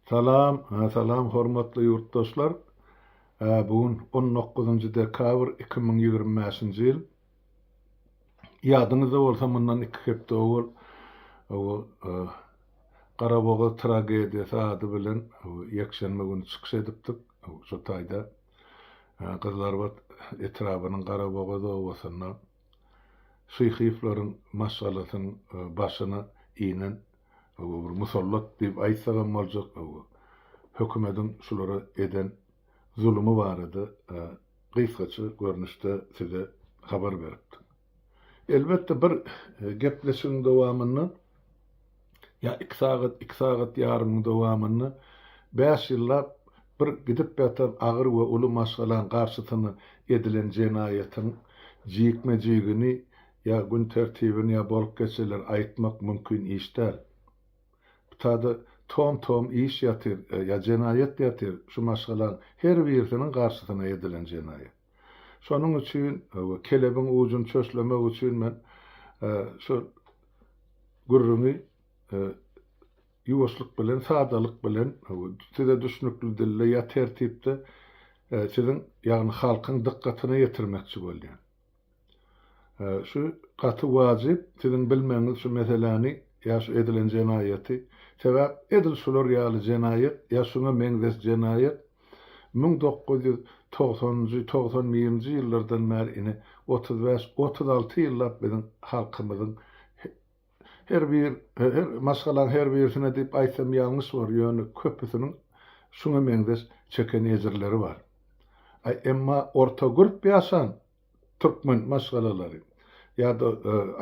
Salam, salam hormatly ýurtdaşlar. Bu gün 19-njy dekabr 2025-nji ýyl. Ýadyňyzda bolsa mundan iki hepde owal Garabogaz tragediýasy ady bilen ýekşenbe güni çykyş edipdik. Şo taýda Gyzylarbat etrabynyň Garabogaz obasynda Şyhyýewleriň maşgalasynyň başyna inen bir musallat diýip aýtsagam boljak, hökümediň şulara eden zulumy barada gysgaça görnüşde size habar beripdim. Elbetde bir gepleşigiň dowamynda ýa iki sagat, iki sagat ýarymyň dowamynda bäş ýyllap bir gidip ýatan agyr we uly maşgalaň garşysyna edilen jenaýatyň jikme-jigini ýa gün tertibini ýa bolup geçenleri aýtmak mümkin iş däl. Bu tada tom-tom iş ýatyr ýa jenaýat ýatyr şu maşgalaň her birisiniň garşysyna edilen jenaýat. Şonuň üçin kelebiň ujuny çöşlemek üçin men şu gürrüňi ýuwaşlyk bilen, sadalyk bilen, size düşnükli dilde ýa tertipde siziň, ýagny halkyň dykgatyna ýetirmekçi bolýan. Şu gaty wajyp siziň bilmegiňiz şu meseläni ýa şu edilen jenaýaty. Sebäp edil şular ýaly jenaýat ýa şuňa meňzeş jenaýat 1990-njy, 91-nji ýyllardan bäri ine 35, 36 ýyllap biziň halkymyzyň her bir, her maşgalaň her birisine diýip aýtsam ýalňyş bolar, ýöne köpüsiniň şuňa meňzeş çeken ejirleri bar. Aý emma orta gürp ýaşan türkmen maşgalalary ýa-da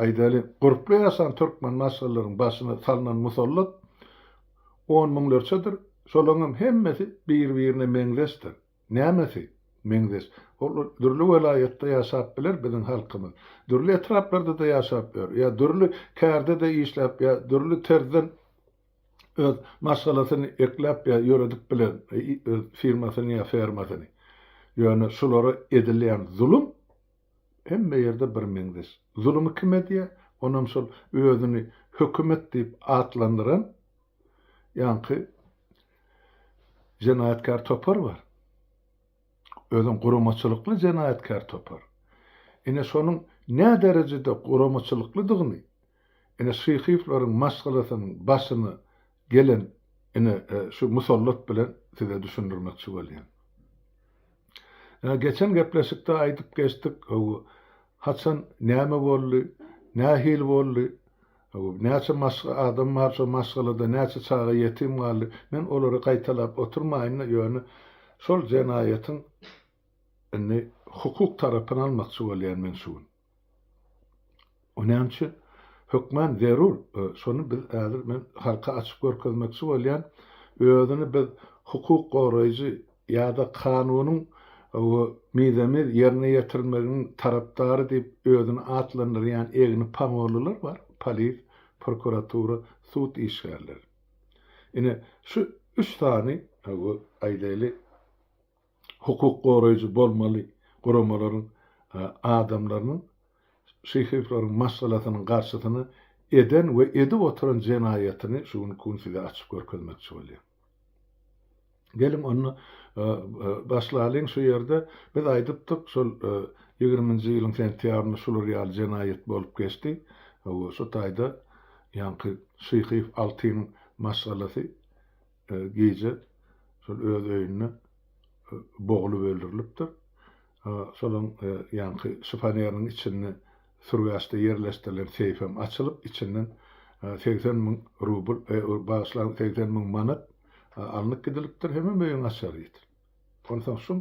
aýdaly gurply ýaşan türkmen maşgalalaryň başyna salnan musallat on müňlerçedir, şolaryňam hemmesi bir-birine meňzeşdir. Nämesi meňzeş? Ol dürli welaýatda ýaşap biler biziň halkymyz. Dürli etraplarda-da ýaşap ýör. Ýa dürli kärde-de işläp ýa dürli terzden öz maşgalasyny ekläp ýa ýöredip biler öz firmasyny ýa fermasyny. Ýöne şulara edilýän zulum hemme ýerde bir meňzeş. Zulumy kim edýär? Onam şol özüni hökümet diýip atlandyran ýaňky jenaýatkär topar bar. Özem guramaçylykly jenaýatkär topar. Ine şonuň näderejede guramaçylyklydygyny ine Şyhyýewleriň maşgalasynyň başyna gelen ine şu musallat bilen size düşündirmekçi bolýan. Geçen gepleşikde aýdyp geçdik, haçan näme boldy, nähili boldy, näçe maşga adam bar şo maşgalada, näçe çaga ýetim galdy. Men olary gaýtalap oturmaýyn-da, ýöne şol jenaýatyň indi hukuk tarapyny almakçy bolýan men şu gün. O näme üçin? Hökman zerur. Şony biz häzir men halka açyp görkezmekçi bolýan. Özüni biz hukuk goraýjy ýa-da kanunyň mizemez ýerine ýetirilmeginiň tarapdary diýip özüni atlandyrýan egni paňolylar bar, polis, prokuratura, sud işgärleri. Ine, şu üç sany, aýdaýly, hukuk goraýjy bolmaly guramalaryň adamlarynyň Şyhyýewleriň maşgalasynyň garşysyna eden we edip oturan jenaýatyny şu günki gün size açyp görkezmekçi bolýan. Geliň onda başlalyň şu ýerde biz aýdypdyk şol ýigriminji ýylyň sentýabrynda şular ýaly jenaýat bolup geçdi. Şu taýda ýaňky Şyhyýew Altynyň maşgalasy gije şol öz öýünde boglup öldürilipdir. Şolaň ýaňky şifoneriniň içinde sürgäçde ýerleşdirilen seýfem açylyp, içinden 80 müň rubl, bagyşlaň, 80 müň manat alnyp gidilipdir, hemem öýüň açary ýitirilipdir. Onsoň şuň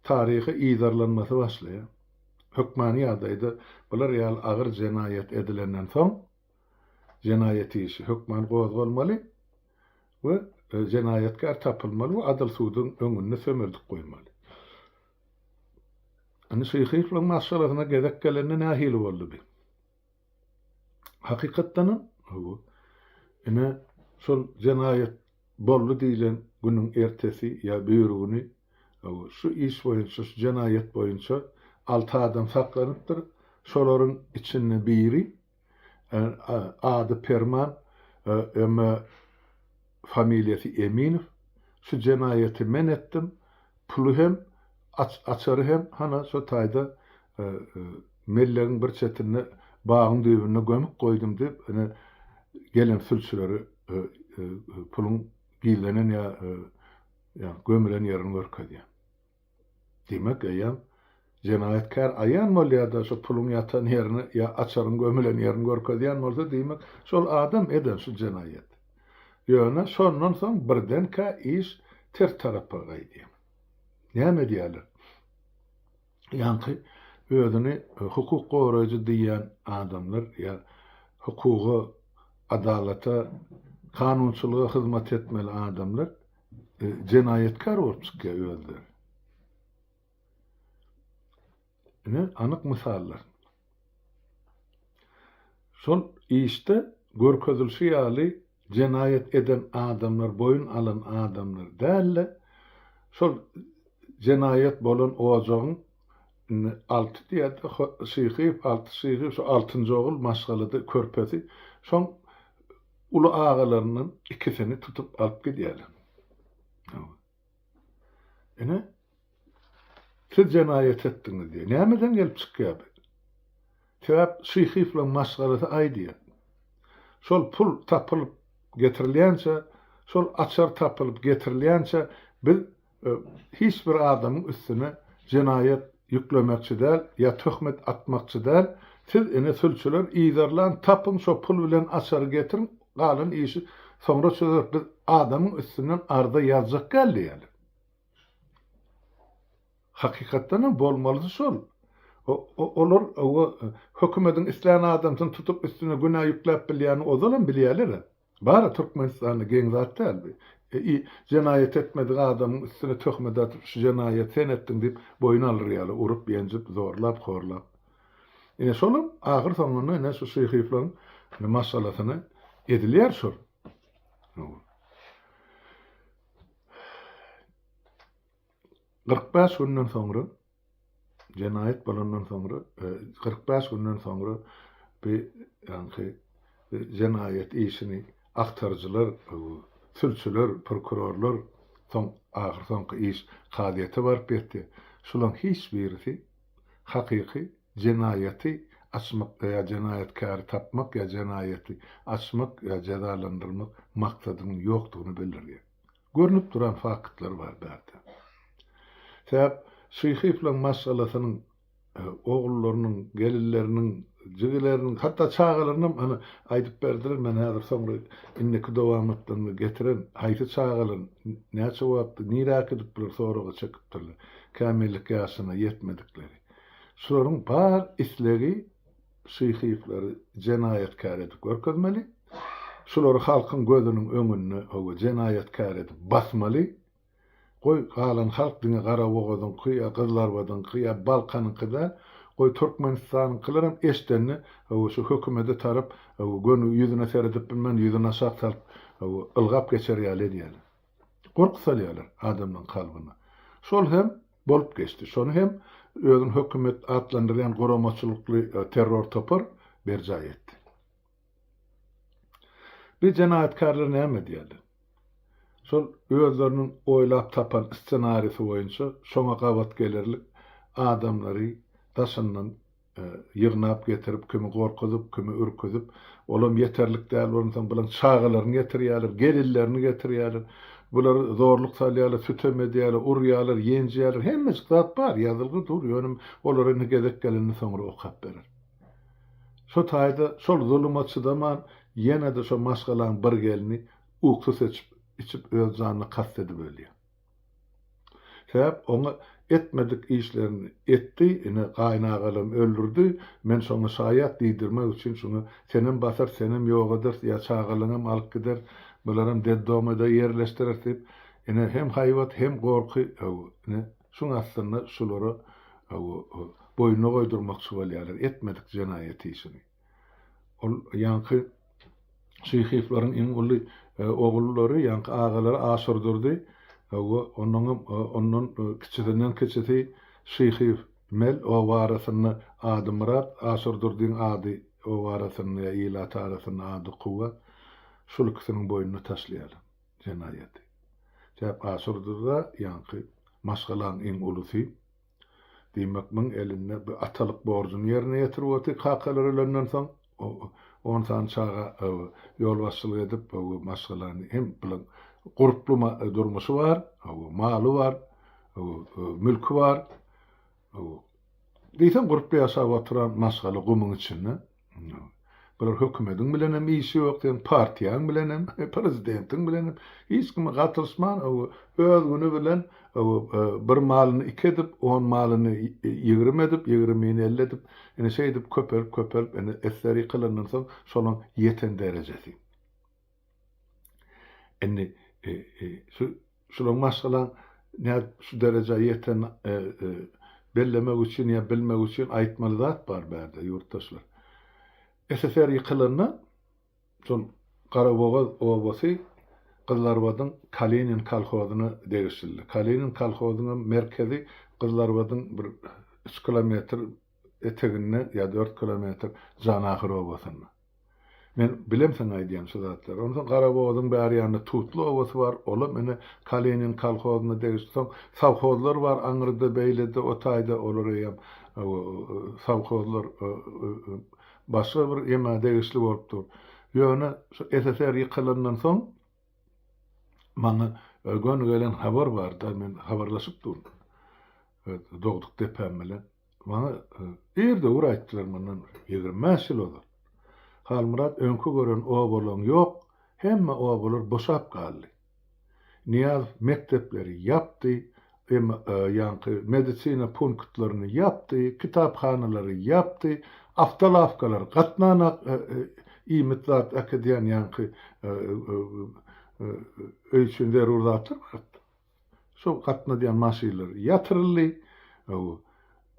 taryhy yzarlanmasy başlaýar. Hökmany ýagdaýda bular ýaly agyr jenaýat edilenden soň, jenaýat işi hökman gozgalmaly we jenaýatkär tapylmaly we adyl suduň öňünde sömeldip goýmaly. Indi Şyhyýewleriň maşgalasyna gezek gelende nähili boldy bi? Hakykatdanam, hawa, ine, şol jenaýat boldy diýlen günüň ertesi ýa birigüni, hawa, şu iş boýunça, şu jenaýat boýunça alty adam saklanypdyr. Şolaryň içinde biri, ady Perman, emma. familiýasy Eminow, şu jenaýaty men etdim, puly hem, açary hem hana şo taýda mellegiň bir çetinde bagyň düýbünde gömüp goýdum diýip, ine gelen sülçüleri puluň gizlenen ýa gömülen ýerini görkezýär. Diýmek, eýýäm jenaýatkär aýan bolýar-da, şo puluň ýatan ýerini ýa açaryň gömülen ýerini görkezýän bolsa, diýmek, şol adam eden şu jenaýaty. Ýöne şondan soň birdenkä iş ters tarapa gaýdýar. Näme edýärler? Ýaňky özüni hukuk goraýjy diýýän adamlar ýa hukuga, adalata, kanunçylyga hyzmat etmeli adamlar jenaýatkär bolup çykýar özleri. Ine, anyk mysallar. Şol işde görkezilişi ýaly jenaýat eden adamlar boýun alan adamlar däl-de, şol jenaýat bolan ojagyň indi Alty diýýär-de, Şyhyýew, Alty Şyhyýew, şu altynjy ogul maşgalada körpesi, şoň uly agalaryndan ikisini tutup alyp gidýärler. Ine, siz jenaýat etdiňiz diýýär. Nämeden gelip çykýar bu? Sebäp Şyhyýewleriň maşgalasy aýdýar. Şol pul tapylyp getirilýänçä, şol açar tapylyp getirilýänçä biz Hiç bir adamyň üstüne jenaýat ýüklemekçi däl ýa töhmet atmakçy däl, siz ine sülçüler yzarlan tapyň şo pul bilen açary getiriň galan işi soňra çözeris biz adamyň üstünden arza ýazjak däl diýýärler. Hakykatdanam bolmalysy şol. Olar hökümediň islän adamsyny tutup üstüne günä ýükläp bilýänini ozalam bilýärler-ä. Bar-a Türkmenistanda geň zat däl bu. I jenaýat etmedik adamyň üstüne töhmet atyp şu jenaýaty sen etdiň diýip boýun alyr ýaly urup ýenjip zorlap horlap. Ine şolam ahyr soňunda ine şu Şyhyýewleriň maşgalasyna edilýär şol. 45 günden soňra Jenaýat bolandan soňra, 45 günden soňra bu ýaňky jenaýat işini agtaryjylar, sülçüler, prokurorlar, soň ahyr soňky iş kazyýete baryp ýetdi. Şularyň hiç birisi hakyky jenaýaty açmak ýa jenaýatkäri tapmak ýa jenaýaty açmak ýa jezalandyrmak maksadynyň ýokdugyny bildirýär. Görnüp duran faktlar bar bärde. Sebäp Şyhyýewleriň maşgalasynyň ogullarynyň, gelinleriniň, jigileriniň, hatda çagalarynam hany aýdyp berdiler, men häzir soňra indiki dowamatlarynda getiren, haýsy çagalar näçe wagtda nirä äkidip bular soraga çekipdirler, kämillik ýaşyna ýetmedikleri. Şularyň bar islegi Şyhyýewleri jenaýatkär edip görkezmeli. Şulary halkyň gözüniň öňünde hawa jenaýatkär edip basmaly. Goý galan halk diňe Garabogazyňky ýa Gyzylarbadyňky ýa Balkanyňky däl, goý Türkmenistanyňkylaram eşdende hawa şu hökümede tarap hawa göni ýüzüne seredip bilmän ýüzüni aşak salyp hawa ylgap geçer ýaly edýärler. Gorky salýarlar adamlaryň kalbyna. Şol hem bolup geçdi. Şony hem özüni hökümet atlandyrýan guramaçylykly terror topar berjaý etdi. Bi jenaýatkärler näme edýärler? Şol özleriniň oýlap tapan ssenarisi boýunça şoňa gabat gelerlik adamlary daşyndan ýygnap getirip, kimi gorkuzyp, kimi ürküzip, olam ýeterlik däl bolansoň bulaň çagalaryny getirýärler, gelinlerini getirýärler. Bulary zorluk salýarlar, sütem edýärler, urýarlar, ýenjýärler. Hemmejik zat bar, ýazylgy dur, ýöne olar indi gezek gelende soňra okap berer. Şo taýda şol zuluma çydaman ýene-de şo maşgalaň bir gelni uksus içip, içip öz janyna kast edip ölýär. Sebäp oňa etmedik işlerini etdi, ine gaýynagalam öldürdi, men şoňa şaýat diýdirmek üçin şuňa senem basarys, senem ýok ederis ýa çagalaňam alyp gideris, bularam detdomada ýerleşdireris diýip, ine hem haýbat, hem gorky, ine şuň astynda şulara boýnuna goýdurmakçy bolýarlar etmedik jenaýat işini. Ol ýaňky Şyhyýewleriň iň uly ogullary, ýaňky agalary Aşurdurdy we onuňam ondan kiçisinden kiçisi Şyhyýew Mel, oba arasynda ady Myrat, Aşurdurdyň ady oba arasynda ýa ilat arasynda ady Kuwwat. Şul ikisiniň boýnuna taşlaýarlar. Jenaýaty. Sebäp Aşyrdyda ýaňky maşgalaň iň ulusy. Diýmek muň elinde bir atalyk borjuny ýerine ýetirip otyr kakalary ölenden soň on sany çaga ýolbaşçylyk edip maşgalany hem bilen gurply durmuşy bar, maly bar, mülki bar. Diýseň gurply ýaşap oturan maşgala gumuň içinde. Bular hökümediň bilenem işi ýok, seň partiýaň bilenem, prezidentiň bilenem hiç kime gatyşman, öz güni bilen bir malyny iki edip, on malyny 20 edip, ýigrimini 50 edip, ine şeýdip köpelip, köpelip, ine esler ýykylandan soň şolaň ýeten derejesi. Indi şu şulaň maşgalaň nädip şu derejä ýeten bellemek üçin ýa bilmek üçin aýtmaly zat bar bärde ýurtdaşlar. SSR ýykylanda şol Garabogaz obasy Gyzlarbadyň Kalinin kolhozyna degişlidi. Kalinin kolhozynyň merkezi Gyzlarbadyň bir üç kilometr eteginde ýa dört kilometr Janahyr obasynda. Men bilemsoň aýdýan şu zatlary. Onsoň Garabogazyň bäri ýanynda Tutly obasy bar, olam ine Kalinin kolhozyna degişli. Soň sowhozlar bar aňyrda, beýlede, o taýda, olar eýýäm sowhozlar başga bir ýeme degişli bolup dur. Ýöne şu SSR ýykylandan soň maňa göni gelen habar bar-da, men habarlaşyp durun dogduk depäm bilen. Maňa ir döwür aýtdylar mundan 25 ýyl ozal. Halmyrat öňki gören obalaň ýok, hemme obalar boşap galdy. Nyýazow mekdepleri ýapdy, ýaňky medisina punktlaryny ýapdy, kitaphanalary ýapdy, awtolawkalar gatnanak iýmit zat äkidýän ýaňky öý üçin zerur zatlar gatdy. Şol gatnadýan maşynlar ýatyryldy.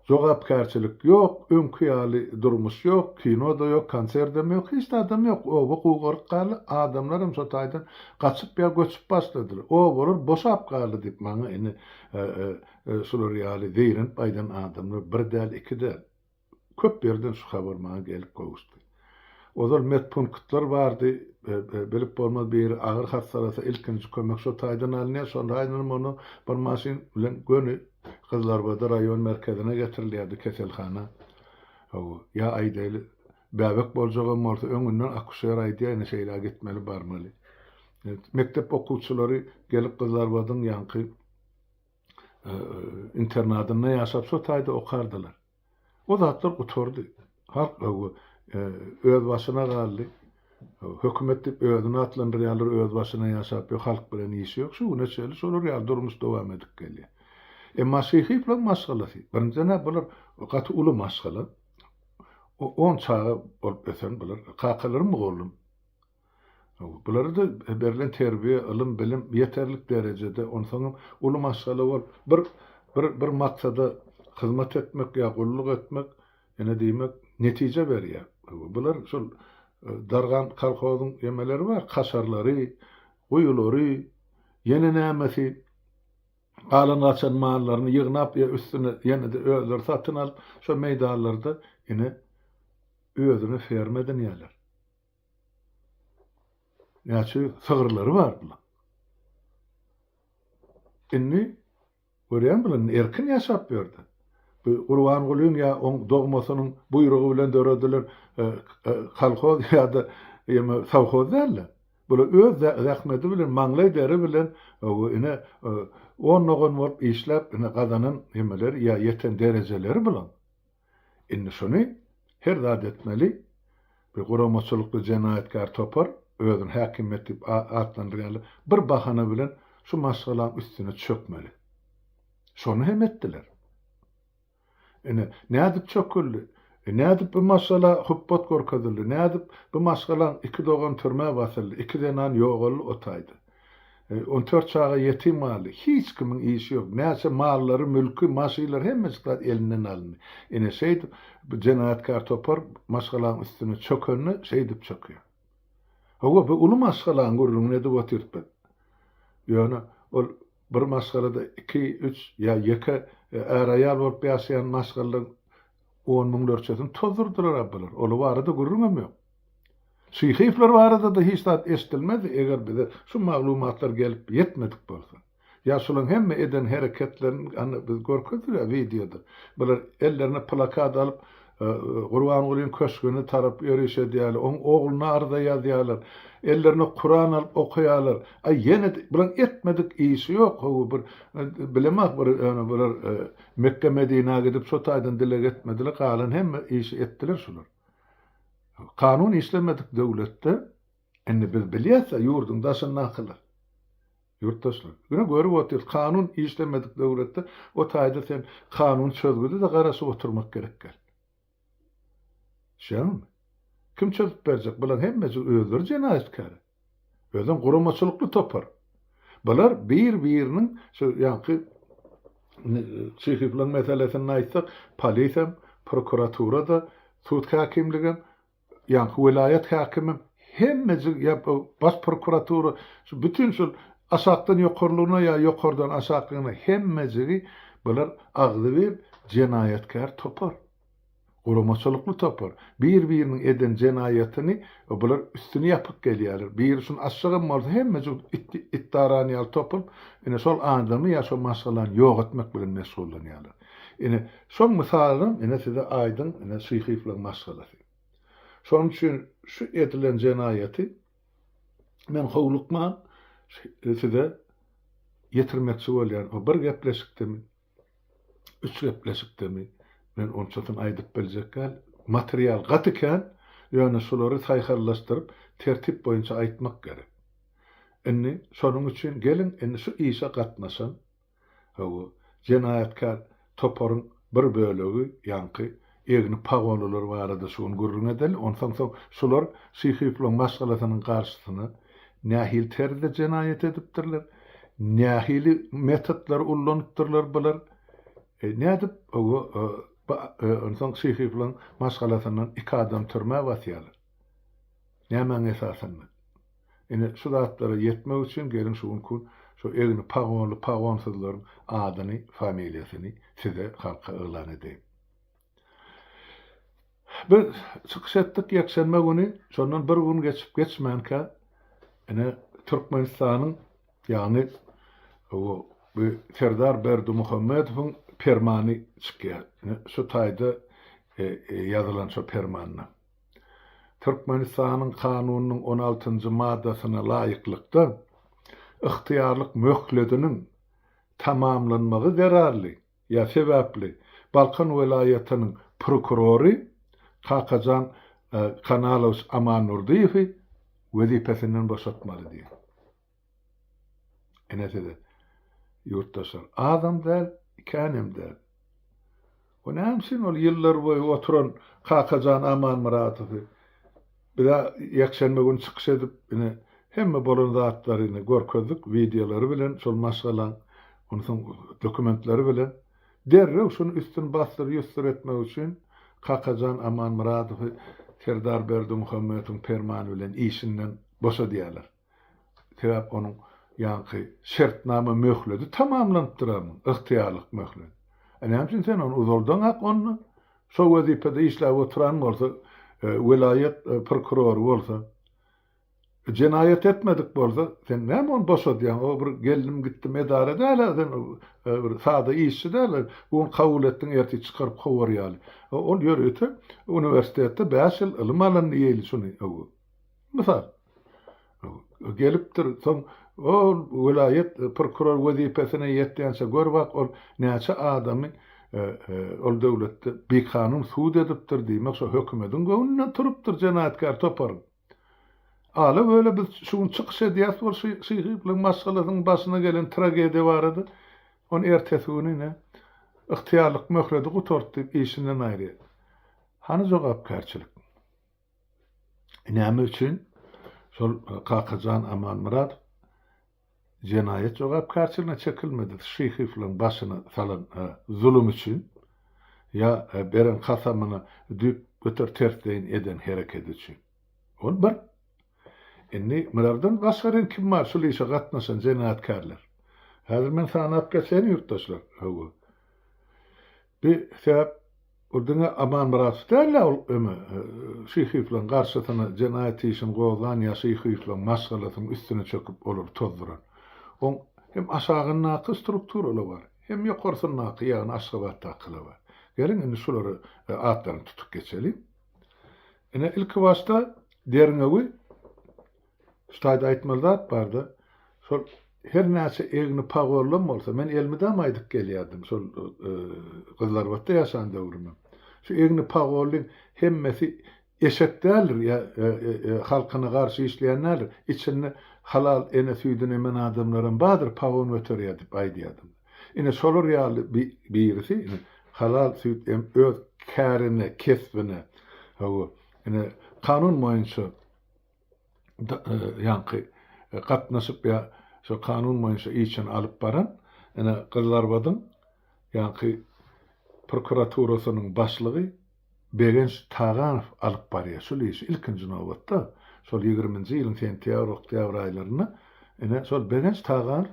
Jogapkärçilik ýok, öňki ýaly durmuş ýok, kino-da ýok, konserdem ýok, hiç zadam ýok. Oba gugaryp galdy, adamlar hem şo taýdan gaçyp ýa göçüp başladylar. Obalar boşap galdy diýip maňa indi şular ýaly zeýrenip aýdan adamlar bir däl, iki däl. Köp ýerden şu habar maňa gelip gowuşdy. Ozal medpunktlar bardy, bilip bolmaz biri agyr hassalasa ilkinji kömek şo taýdan alynýar, şol taýdanam ony bir maşyn bilen göni Gyzylarbada raýon merkezine getirilýärdi keselhana. Hawa, ýa aýdaýly, bäbek boljagam bolsa öňünden akuşer aýdýar, ine şeýle gitmeli, barmaly. Mekdep okuwçylary gelip Gyzylarbadyň ýaňky internadynda ýaşap şo taýda okardylar. O zatlar gutardy. Halk öz başyna galdy. Hökümet diýip özüni atlandyrýarlar, öz başyna ýaşap ýör, halk bilen işi ýok. Şu güne çenli şolar ýaly durmuş dowam edip gelýär. Emma Şyhyýewleriň maşgalasy, birinjiden-ä bular gaty uly maşgala. On çaga bolup ösen bular. Kakalary mugallym. Bulara-da berlen terbiýe, ylym, bilim ýeterlik derejede. Onsoňam uly maşgala bolup, bir bir bir maksada hyzmat etmek ýa gulluk etmek, ine diýmek, netije berýär. Bular şol dargan kolhozyň emeleri bar, kaşarlary, guýulary, ýene nämesi, galan-gaçan mallaryny ýygnap ýa üstüne ýene-de özleri satyn alyp, şo meýdanlarda ine özüne ferma edinýärler. Näçe sygyrlary bar bulaň. Indi görýän bular indi erkin ýaşap ýördi. Bu Gurbangulyň ýa oň dogmasynyň buýrugy bilen döredilen kolhoz ýa-da ýa sowhoz däldi. Bular öz zähmeti bilen, maňlaý deri bilen ine on dogan bolup işläp ine gazanan hemeleri ýa ýeten derejeleri bulaň. Indi şuny her zat etmeli, bir guramaçylykly jenaýatkär topar, özüni häkimiýet diýip atlandyrýanlar bir bahana bilen şu maşgalaň üstüne çökmeli. Şony hem etdiler. Ine, nädip çöküldi? E, nädip bu maşgala hupbat görkezildi? Nädip bu maşgalaň iki dogan türmä basyldy, iki zenan ýogaldy o taýda? On dört çaga ýetim galdy. Hiç kimiň işi ýok. Näçe mallary, mülki, maşynlary hemmejik zat elinden alyndy. Ine şeýdip bu jenaýatkär topar maşgalaň üstüne çökende şeýdip çökýär. Hawa, bu uly maşgalaň gürrüňini edip otyrys biz. Ýöne ol bir maşgalada iki, üç ýa ýeke är-aýal bolup ýaşaýan maşgalalaryň on müňlerçesini tozdurdylar-a bular. Olar barada gürrüňem ýok. Şyhyýewler barada-da hiç zat eşidilmezdi, eger bize şu maglumatlar gelip ýetmedik bolsa. Ýa şulaň hemme eden hereketlerini ana biz görkezdik-ä wideoda. Bular ellerine plakat alyp Gurbangulyň köşgüne tarap ýöriş edýärler, oň ogluna arza ýazýarlar, ellerine Kuran alyp okaýarlar. Aý ýene-de bulaň etmedik işi ýok hawa bir bilemok bir ýöne bular Mekge Medinä gidip şo taýdan dileg etmediler, galan hemme işi etdiler şular. Kanun işlemedik döwletde indi biz bilýäs-ä ýurduň daşyndakylar. Ýurtdaşlar, ine görüp otyrys, kanun işlemedik döwletde o taýda sen kanun çözgüde-de garaşyp oturmak gerek däl. Düşýäňizmi? Kim çözüp berjek? Bularyň hemmesi özleri jenaýatkär. Özem guramaçylykly topar. Bular bir-biriniň şu ýaňky Çyhyplaň meselesinde aýtsak, polisem, prokuratura-da, sud häkimligem, ýaňky welaýat häkimem, hemmejik ýa baş prokuratura, şu bütin şol aşakdan ýokarlygyna ýa ýokardan aşaklygyna hemmejigi bular agzybir jenaýatkär topar. Guramaçylykly topar. Bir-biriniň eden jenaýatyny bular üstüni ýapyp gelýärler. Biri şuny açjagam bolsa hemmejik it it daran ýaly topulyp, ine şol adamy ýa şol maşgalany ýok etmek bilen meşgullanýarlar. Ine, şoň mysalynam ine size aýdyň ine Şyhyýewleriň maşgalasy. Şonuň üçin şu edilen jenaýaty men howlukman size ýetirmekçi bolýan. O bir gepleşikdemi, üç gepleşikdemi, men onçasyny aýdyp biljek däl. Material gaty kän, ýöne şulary saýhallaşdyryp, tertip boýunça aýtmak gerek. Indi şonuň üçin geliň indi şu işe gatnaşan Hawa, jenaýatkär toparyň bir bölegi ýaňky egni pagonlylar barada şu gün gürrüň edeli, onsoň soň şular Şyhyýewlaryň maşgalasynyň garşysyna nähili terzde jenaýat edipdirler, nähili metodlary ullanypdyrlar bular, nädip hawa onsoň Şyhyýewlaryň maşgalasyndan iki adam türmä basýarlar, nämäň esasynda? Ine, şu zatlara ýetmek üçin geliň şu günki gün şu egni pagonly pagonsyzlaryň adyny, familiýasyny size, halka yglan edeýin. Biz çykyş etdik ýekşenbe güni, şondan bir gün geçip geçmänkä ine Türkmenistanyň, ýagny bu Serdar Berdimuhamedowyň permany çykýar. Ine şu taýda ýazylan şo permanda. Türkmenistanyň Kanunynyň on altynjy maddasyna laýyklykda, ygtyýarlyk möhlediniň tamamlanmagy zerarly ýa sebäpli Balkan welaýatynyň prokurory Kakajan Kanalowiç Amandurdyýewi wezipesinden boşatmaly diýen. Ine size, ýurtdaşlar, azam däl, känem däl. O näme üçin ol ýyllar boýy oturan Kakajan Amanmyradowy biz-ä ýekşenbe güni çykyş edip, ine, hemme bolan zatlary ine görkezdik, wideolary bilen, şol maşgalaň, onsoň dokumentleri bilen. Derrew şuny üstüni basdyr-ýusdur etmek üçin Kakajan Amanmyradowy Serdar Berdimuhamedowyň permany bilen işinden boşadýarlar. Sebäp onuň ýaňky şertnama möhledi tamamlanypdyr amuň, ygtyýarlyk möhledi. A näme üçin sen ony uzaldaňak onda? Şo wezipede işläp oturan bolsa, welaýat prokurory bolsa, jenaýat etmedik bolsa, sen näme ony boşadýaň? O bir geldim-gitdim edara däl-ä, sen bir sada işçi däl, bu gün kabul etdiň, ertir çykaryp kowar ýaly. Ol ýörite uniwersitetde bäş ýyl ylym alan diýeýli şuny. Mysal. Gelipdir, soň ol welaýat prokuror wezipesine ýetýänçä gör bak ol näçe adamy ol döwletde bikanun sud edipdir, diýmek şo hökümediň göwnünden turupdyr jenaýatkär toparyň. Ala-böle biz şu gün çykyş edýäs bol Şyhyýewleriň maşgalasynyň başyna gelen tragediýa barada, ony ertesi güni ine ygtyýarlyk möhledi gutardy diýip işinden aýyrýar. Hany jogapkärçilik? Näme üçin şol Kakajan Amanmyradow jenaýat jogapkärçiligine çekilmedi Şyhyýewleriň başyna salan zulum üçin ýa beren kasamyna düýpgöter tersleýin eden hereketi üçin? Ol bir. Indi bulardan başga kim bar şul işe gatnaşan jenaýatkärler? Häzir men sanap geçeýin ýurtdaşlar. Hawa. Bir sebäp. Ol diňe Amanmyradow däl-ä ol öme Şyhyýewleriň garşysyna jenaýat işini gozgan ýa Şyhyýewleriň maşgalasynyň üstüne çöküp olary tozduran. Oň hem aşagyndaky strukturalar bar, hem ýokarsyndaky ýagny Aşgabatdakylar bar. Geliň indi şulary atlaryny tutup geçeliň. Ine ilkibaşda derňewi Şu taýda aýtmaly zat barda, şol her näçe egni pagollam bolsa, men elmydama aýdyp gelýärdim şol Gyzlarbatda ýaşan döwrümem. Şu egni pagollyň hemmesi eşek däldir ýa halkyna garşy işleýän däldir. Içinde halal ene süýdüni emen adamlaram bardyr, pagon göterýär diýip aýdýardym. Ine şolar ýaly birisi ine halal süýt em öz kärine, kesbine, hawa, ine kanun boýunça ýaňky gatnaşyp ýa şo kanun boýunça işini alyp baran ine Gyzylarbadyň ýaňky prokuraturasynyň başlygy Begenç Taganow alyp barýar şul işi ilkinji nobatda şol ýigriminji ýylyň sentýabr oktýabr aýlarynda ine şol Begenç Taganow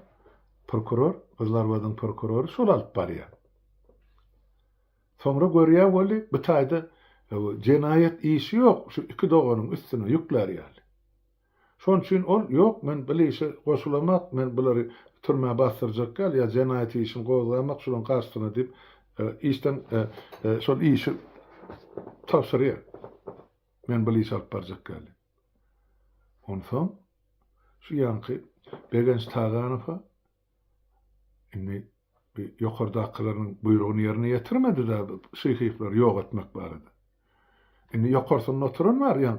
prokuror Gyzylarbadyň prokurory şol alyp barýar. Soňra görýär weli, bu taýda jenaýat işi ýok, şu iki doganyň üstüne ýüklär ýaly. Şonuň üçin ol, Ýok, men bul işe goşulamak, men bulary türmä basdyrjak däl ýa jenaýat işini gozgamak şularyň garşysyna diýip, işden şol işi tabşyrýar. Men bul işi alyp barjak däl diýip. Onsoň şu ýaňky Begenç Taganowa Indi bu ýokardakylaryň buýrugyny ýerine ýetirmedi-dä Şyhyýewleri ýok etmek barada. Indi ýokarsynda oturan bar, ýa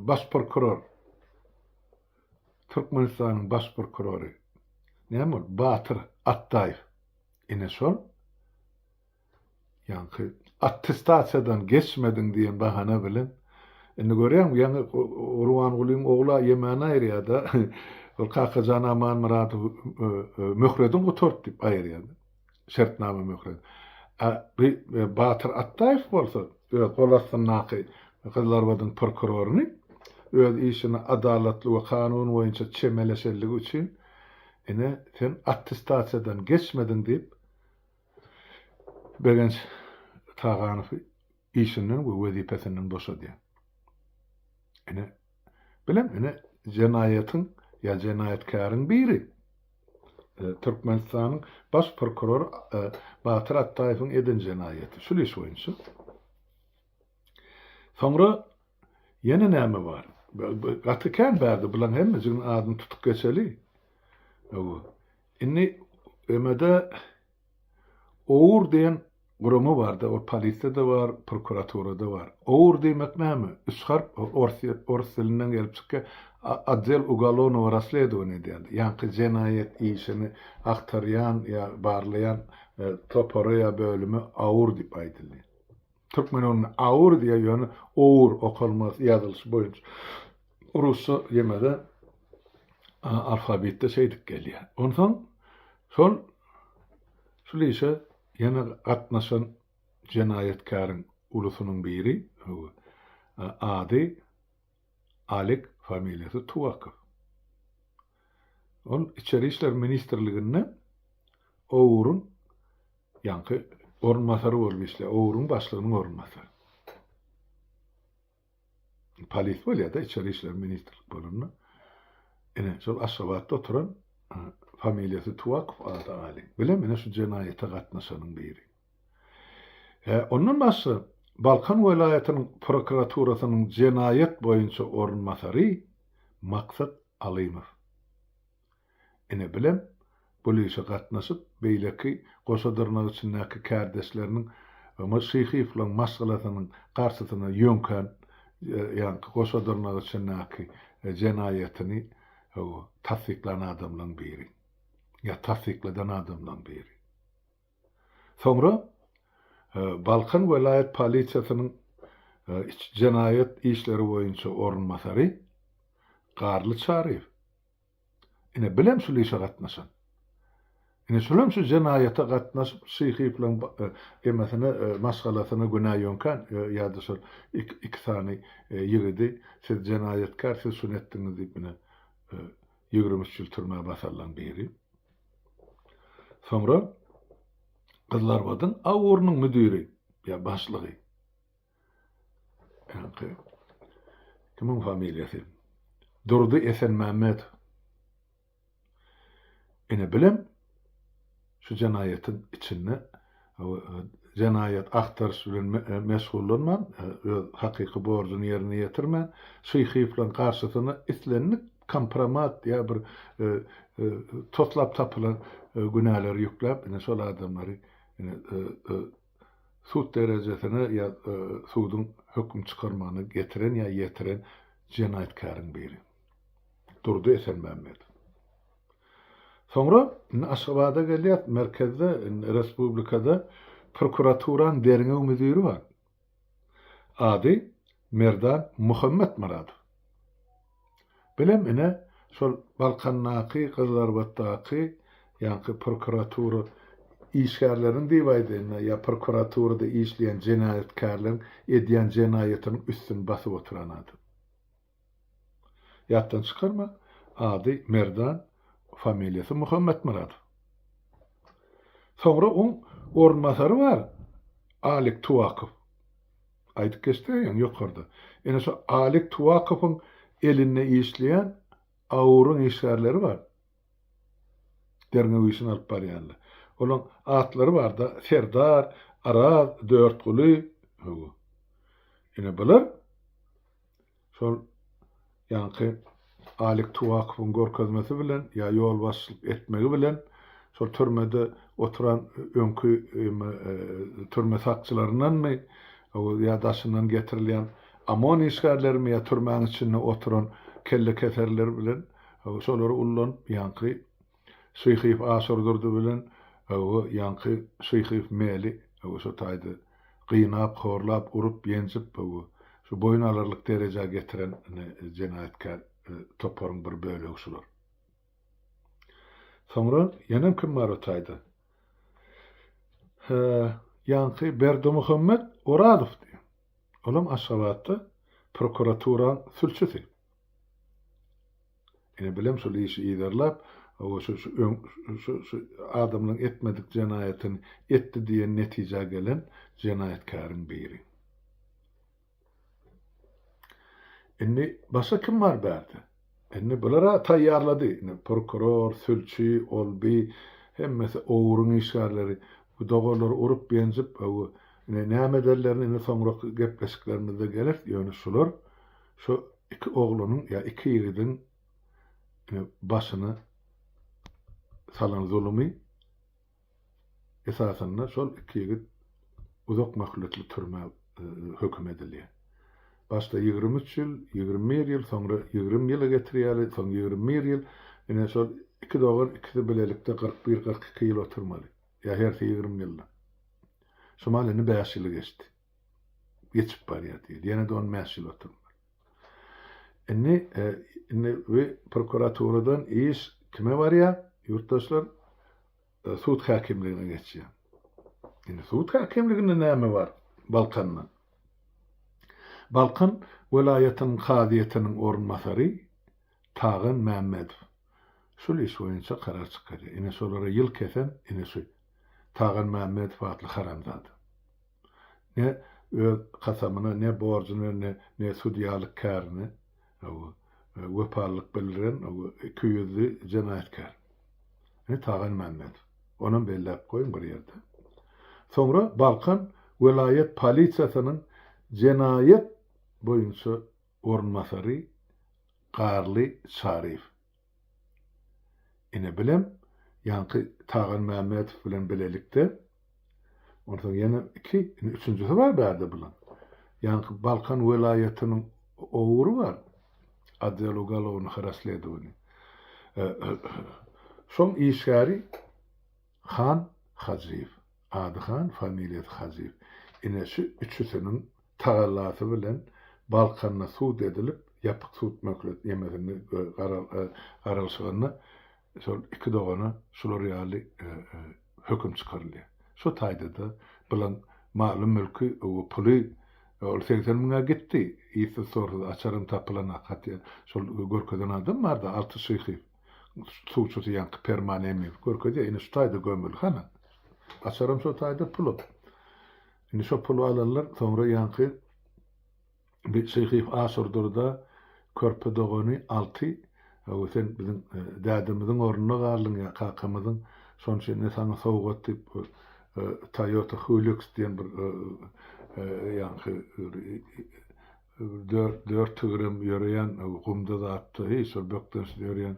baş prokuror. Türkmenistanyň baş prokurory. Näme ol? Batyr Atdaýew. Ine şol. Ýaňky attestasiýadan geçmediň diýen bahana bilen, indi görýäňmi, ýaňy Gurbangulyň ogla ýemäni aýyrýar-da, ol Kakajan Amanmyradowy möhlediň gutardy diýip aýyrýar-da, şertnama möhledi. A bi Batyr Atdaýew bolsa öz gol astyndaky Gyzylarbadyň prokuroryny öz işine adalatly we kanun boýunça çemeleşenligi üçin, ine, sen attestasiýadan geçmediň diýip, Begenç Taganowy işinden we wezipesinden boşadýar. Ine, bilem, ine, jenaýatyň ýa jenaýatkäriň biri. Türkmenistanyň Baş prokurory Batyr Atdaýewiň eden jenaýaty şul iş boýunça. Soňra ýene näme bar? Gaty kän bärde bulaň hemmejiginiň adyny tutup geçeli. Indi ÖM-de OUR diýen gurama bar-da, ol polisiýada bar, prokuraturada bar. OUR diýmek näme? Üç harp ors ors dilinden gelip çykýar. Otdel ugolovnogo rassledowaniýa diýýärler. Ýaňky jenaýat işini agtarýan ýa barlaýan topara ýa bölüme AUR diýip aýdylýar. Türkmen ony awur diýýär, ýöne owur okalmaz ýazylyşy boýunça. Rusça ýemede alfabetde şeýdip gelýär. Onsoň şol şul işe ýene gatnaşan jenaýatkäriň ulusynyň biri, ady Alik, familiýasy Tuwakow. Ol Içeri işler ministrliginde OUR-yň ýaňky orunbasary bolup işleýär. OUR-yň başlygynyň orunbasary. Polis bolýar-da, Içeri işler ministrlik bolanda. Ine, şol Aşgabatda oturan familiýasy Tuwakow ady Aly. Bilem, ine şu jenaýata gatnaşanyň biri. Hä, ondan başga Balkan welaýatynyň prokuraturasynyň jenaýat boýunça orunbasary Maksat Alymow. Ine bilem, bul işe gatnaşyp, beýleki goşa dyrnak içindäki kärdeşleriniň Şyhyýewlaryň maşgalasynyň garşysyna ýöňkän ýaňky goşa dyrnak içindäki jenaýatyny tassyklan adamlaryň biri. Ýa tassykladan adamlaryň biri. Soňra Balkan welaýat polisiýasynyň jenaýat işleri boýunça orunbasary Garly Çaryýew ine bilem şul işe gatnaşan. Ine şulam şu jenaýata gatnaşyp Şyhyýewleň emesine maşgalasyna günä ýöňkän ýa-da şol iki sany ýigidi siz jenaýatkär siz şuny etdiňiz diýip ine 23 ýyl türmä basallaň biri. Soňra Gyzlarbadyň AUR-nyň müdiri. ýa başlygy. Ýaňky kimiň familiýasy? Durdy Esenmämmedow. Ine bilem şu jenaýatyň içinde jenaýat agtaryş bilen meşgullanman, öz hakyky borjuny ýerine ýetirmän, Şyhyýewleriň garşysyna islendik kompromat ýa bir toslap tapylan günäleri ýükläp, ine şol adamlary ine sud derejesine ýa suduň höküm çykarmagyna getiren ýa ýetiren jenaýatkäriň biri. Durdy Esenmämmedow. Soňra indi Aşgabada gelýäs, merkezde, indi respublikada prokuraturanyň derňew müdiri bar. Ady Merdan Muhammetmyradow. Bilem ine şol Balkandaky, Gyzylarbatdaky ýaňky prokuratura işgärleriniň diýip aýdaýyn-da, ýa prokuraturada işleýän jenaýatkärleriň edýän jenaýatynyň üstüni basyp oturan adam. Ýatdan çykarma, ady Merdan, familiýasy Muhammetmyradow. Soňra oň orunbasary bar, Alik Tuwakow. Aýdyp geçdik ýaňy ýokarda. Ine şo Alik Tuwakowyň elinde işleýän AUR-yň işgärleri bar. Derňew işini alyp barýanlar. Olaň atlary bar-da, Serdar, Araz, Dörtguly. Hawa. Ine bular Şol ýaňky Alik Tuwakowyň görkezmesi bilen ýa ýolbaşçylyk etmegi bilen şol türmede oturan öňki türme sakçylaryndanmy ýa daşyndan getirilýän OMON işgärlerimi ýa türmäň içinde oturan kellekeserler bilen şolary ullanyp ýaňky Şyhyýew Aşyrdurdy bilen ýaňky Şyhyýew Meli şo taýda gynap, horlap, urup, ýenjip, şu boýun alarlyk derejä getiren ine jenaýatkär toparyň bir bölegi şular. Soňra ýenem kim bar o taýda? Hä, ýaňky Berdimuhamet Orazow diýen. Olam Aşgabatda prokuraturaň sülçüsi. Ine bilem şol işi yzarlap, o şu şu öň şu şu adamlaryň etmedik jenaýatyny etdi diýen netijä gelen jenaýatkäriň biri. Indi başga kim bar bärde? Indi bular-a taýýarlady. Indi prokuror, sülçi, ol-bi hemmesi ogryň işgärleri. Bu doganlary urup-ýenjip, ine näme ederlerini indi soňraky gepleşiklerimizde geler. Ýöne şular şu iki oglanyň ýa iki ýigidiň başyna salan zulumy esasynda şol iki ýigit uzak möhletli türmä höküm edilýär. Başda 23 ýyl, 21 ýyl, soňra 20 ýyla getirýärler, soň 21 ýyl, ine şol iki dogan ikisi bilelikde 41-42 ýyl oturmaly. Ýa hersi 20 ýyldan. Şu mal indi 5 ýyly geçdi. Geçip barýar diýeli. Ýene-de 15 ýyl oturmaly. Indi, indi bu prokuraturadan iş kime barýar? Ýurtdaşlar sud häkimligine geçýär. Indi sud häkimliginde näme bar Balkanda? Balkan welaýatynyň kazyýetiniň orunbasary Tagan Mämmedow şul iş boýunça karar çykarýar. Ine şolara ýyl kesen ine şu Tagan Mämmedow atly haramzada. Ne öz kasamyna, ne borjuna, ne ne sudýalyk kärine wepalylyk bildiren ikiýüzli jenaýatkär. Ine Tagan Mämmedow. Onam belläp goýuň bir ýerde. Soňra Balkan welaýat polisiýasynyň jenaýat boýunça orunbasary Garly Çaryýew. Ine bilem, ýaňky Tagan Mämmedow bilen bilelikde, onsoň ýene iki, indi üçünjisi bar bärde bulaň. Ýaňky Balkan welaýatynyň ogry bar, otdel ugolovnyh rassledowaniý. Şoň işgäri Han Hajyýew. Ady Han, familiýasy Hajyýew. Ine şu üçüsiniň tagallasy bilen Balkanda sud edilip, ýapyk sud möhlet ýemesinde garalyşygynda şol iki dogana şular ýaly höküm çykarylýar. Şo taýda-da bulan maly-mülki, puly ol 80 müňe gitdi. Yzsyz-sorsuz açaram tapylanak. Hatda şol görkezen adam bardy, Alty Şyhyýew. Suwçusy ýaňky Perman Emiýew görkezýär. Ine şu taýda gömüldi hany. Açaram şo taýda, pulam. Indi şo puly alarlar, soňra ýaňky bir Şyhyýew Aşurdurda körpe dogany Alty, Hawa, sen biziň dädemiziň ornuna galdyň ýa kakamyzyň, şonuň üçin ine saňa sowgat diýip, Toyota Hilux diýen bir ýaňky dört tigirem ýöreýän gumda zatda, hiç bir bökdençsiz ýöreýän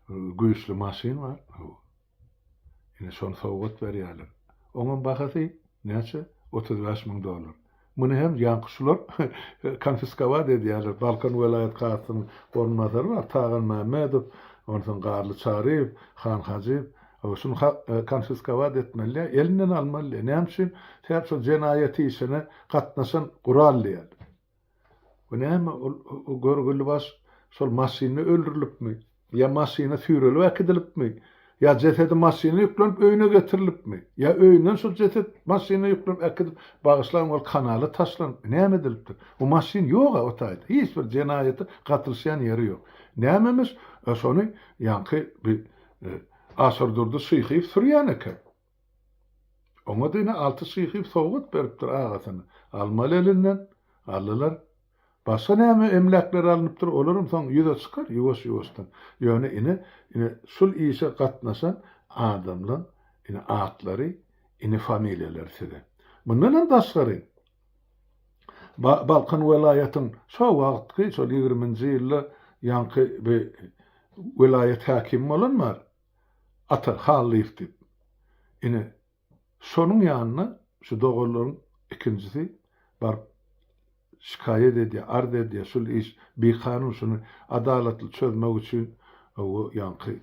güýçli maşyn bar. Ine şony sowgat berýärler. Oňam bahasy näçe? 35 müň dollar. Muny hem ýaňky şular konfiskowat edýärler. Balkan welaýat kazysynyň orunbasary bar, Tagan Mämmedow, onsoň Garly Çaryýew, Han Hajyýew. Şuny konfiskowat etmeli, elinden almaly. Näme üçin? Sebäp şol jenaýat işine gatnaşan gural diýýärler. Bu näme ol görgüli baş şol maşynda öldürilipmi? Ýa maşyna süýrelip äkidilipmi? Ýa jesedi maşyna ýüklenip öýüne getirilipmi? Ýa öýünden şol jeset maşyna ýüklenip äkidip bagyşlaň ol kanala taşlanypmy? Näme edilipdir? Bu maşyn ýog-a o taýda. Hiç bir jenaýata gatylyşýan ýeri ýok. Nämemiş? Şony ýaňky bi Aşyrdurdy Şyhyýew sürýän eken. Oňa-da ine Alty Şyhyýew sowgat beripdir agasyna. Almaly elinden. Aldylar. Başga näme emläkler alnypdyr, olaram soň ýüze çykar ýuwaş-ýuwaşdan. Ýöne ine, ine şul işe gatnaşan adamlaň ine atlary, ine familiýalary size. Mundanam daşgary, Balkan welaýatyň şo wagtky, şol ýigriminji ýylda ýaňky bi welaýat häkimi bolan bar. Ata Hallyýew diýip. Ine, şonuň ýanyna şu doganlaryň ikinjisi baryp şikaýat edýär, arz edýär, şul iş bikanun, şuny adalatly çözmek üçin o ýaňky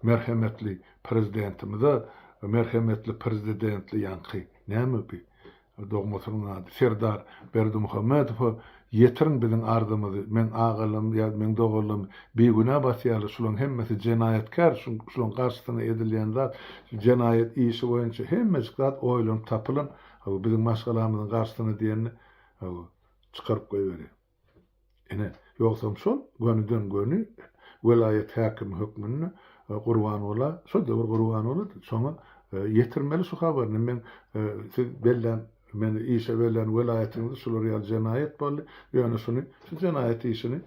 merhemetli prezidentimize, merhemetli prezidentli ýaňky näme bi Dogmasynyň ady Serdar Berdimuhamedowa ýetiriň biziň arzymyzy, meň agalarym ýa meň doganlarym bigünä basýarlar, şularyň hemmesi jenaýatkär, şularyň garşysyna edilýän zat jenaýat işi boýunça hemmejik zat oýlanyp tapylan, hawa biziň maşgalamyzyň garşysyna diýende hawa çykaryp goýberýär. Ine, ýogsam şol gönüden-göni welaýat häkimi hökmünde Gurbangula, şol döwür Gurbangulydy, şoňa ýetirmeli şu habaryny, men siz bellän, meni işe bellän welaýatyňyzda şular ýaly jenaýat boldy, ýöne şuny, şu jenaýat işini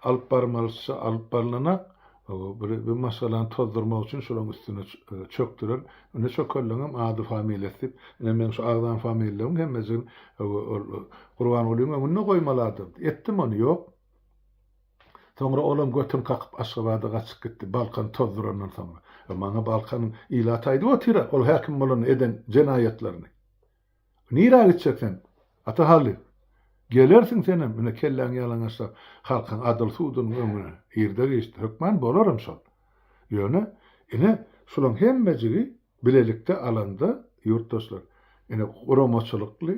alyp barmalyça alyp barlanak, Bir bir maşgalany tozdurmak üçin şolaryň üstüne çökdüler. Indi çökenleňem ady familiýasy diýip, ine meň şu agzan familiýamyň hemmejigini ol Gurbangulyň öňünde goýmaly adamdy. Etdim ony, ýok. Soňra olam götüni kakyp Aşgabada gaçyp gitdi, Balkany tozdurandan soňra. Maňa Balkanyň ilaty aýdyp otyr-a, ol häkim bolanda eden jenaýatlaryny. Nirä gitjek sen, Ata Hally? Gelersiň senem, ine kelläňi ýalaňaçlap, halkyň adyl sudunyň öňüne, irde-giçde, hökman bolaram şol. Ýöne, ine, şulaň hemmejigi bilelikde alanda, ýurtdaşlar, ine, guramaçylykly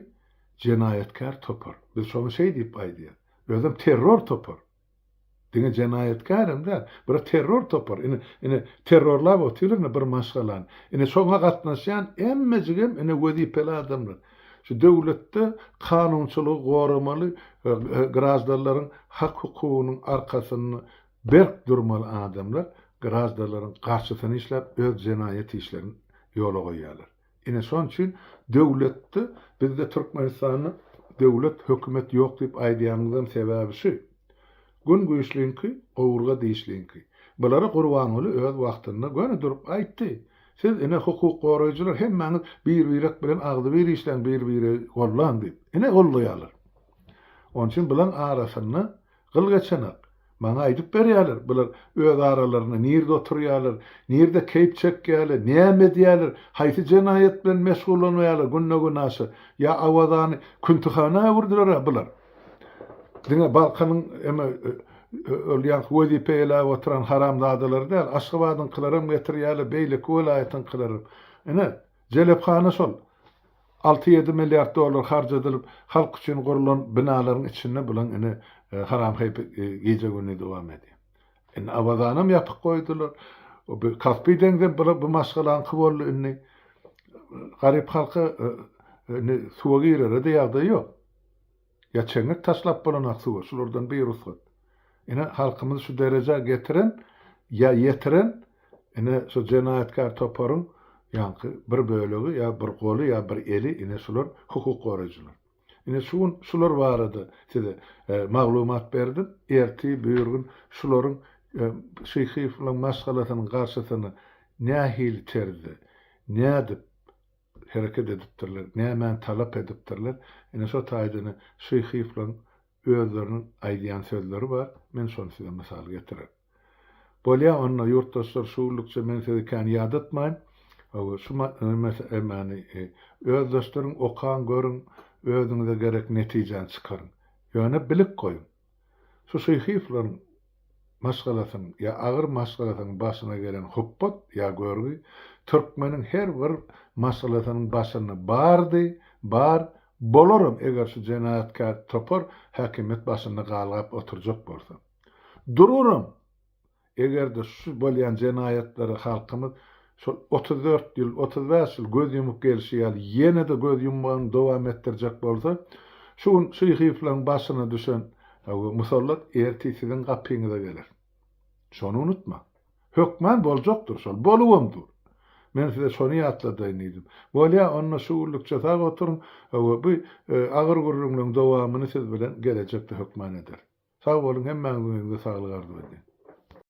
jenaýatkär topar. Biz şoňa şeý diýip aýdýas. Özem terror topar. Diňe jenaýatkärem däl, bir terror topar. Ine, ine terrorlap otyrlar ine bir maşgalany. Ine şoňa gatnaşýan hemmejigem ine wezipeli adamlar. Şu döwletde kanunçylygy goramaly, graždanlaryň hak-hukugynyň arkasynda berk durmaly adamlar graždanlaryň garşysyna işläp öz jenaýat işlerini ýola goýýarlar. Ine şonuň üçin döwletde bizde Türkmenistanda döwlet hökümet ýok diýip aýdýanymyzam sebäbi şu. Gün güýçliňki, gowurga dişliňki. Bulary Gurbanguly öz wagtynda göni durup aýtdy. Siz ine hukuk goraýjylar hemmäňiz bir-birek bilen agzybir işläň bir-biregi gollaň diýip. Ine gollaýarlar. Onuň üçin bulaň arasynda Gyl geçenak. Maňa aýdyp berýärler, bular öz aralarynda nirde oturýarlar, nirde keýp çekýärler, näme edýärler, haýsy jenaýat bilen meşgullanýarlar günde-günaşa. Ýa Awazany küntühana öwürdiler-ä bular. Diňe Balkanyň eme ol ýaňky wezipe eýläp oturan haramzadalary däl, Aşgabadyňkylaram getirýärler, beýleki welaýatyňkylaram. Ine, jelephana şol. Alty-ýedi milliard dollar harç edilip, halk üçin gurlan binalaryň içinde bulaň ine haram keýpi gije-gündiz dowam edýär. Indi Awazanam ýapyk goýdular. Bu Kaspi deňzem bular bu maşgalaňky boldy indi. Garyp halka indi suwa girere-de ýagdaý ýok. Ýa çeňňek taşlap bolanok suwa, şulardan birugsat. Ine halkymyzy şu derejä getiren ýa ýetiren ine şu jenaýatkär toparyň. Ýaňky bir bölegi ýa bir goly ýa bir eli ine şular hukuk goraýjylar. Ine şu gün şular barada size maglumat berdim. Ertir, birgün şularyň Şyhyýewleriň maşgalasynyň garşysyna nähili terzde, nädip hereket edipdirler, nämäni talap edipdirler, ine şo taýdan Şyhyýewleriň özleriniň aýdýan sözleri bar, men şony size mysal getirerin. Bolýa onda ýurtdaşlar şu günlükçe men sizi kän ýadatmaýyn. Hawa şu meseläni özleşdiriň, okaň, görüň, özüňize gerek netijäni çykaryň. Ýöne bilip goýuň. Şu Şyhyýewleriň maşgalasynyň ýa agyr maşgalasynyň başyna gelen hupbat ýa görgi türkmeniň her bir maşgalasynyň başynda bardy, bar, bolaram eger şu jenaýatkär topar häkimiýet başynda galgap oturjak bolsa. Dururam! Eger-de şu bolýan jenaýatlara halkymyz şol 34 ýyl, 35 ýyl göz ýumup gelşi ýaly ýene-de göz ýummagyny dowam etdirjek bolsa, şu gün Şyhyýewleriň başyna düşen musallat ertir siziň gapyňyza geler. Şony unutmaň. Hökman boljakdyr şol, bolubam dur. Men size şony ýatladaýyn diýdim. Bolýa, onda şu günlükçe sag oturyň, bu agyr gürrüňleň dowamyny siz bilen gelejekde hökman ederin. Sag boluň hemmäňiziň öňüňizde saglyk arzuw edýän.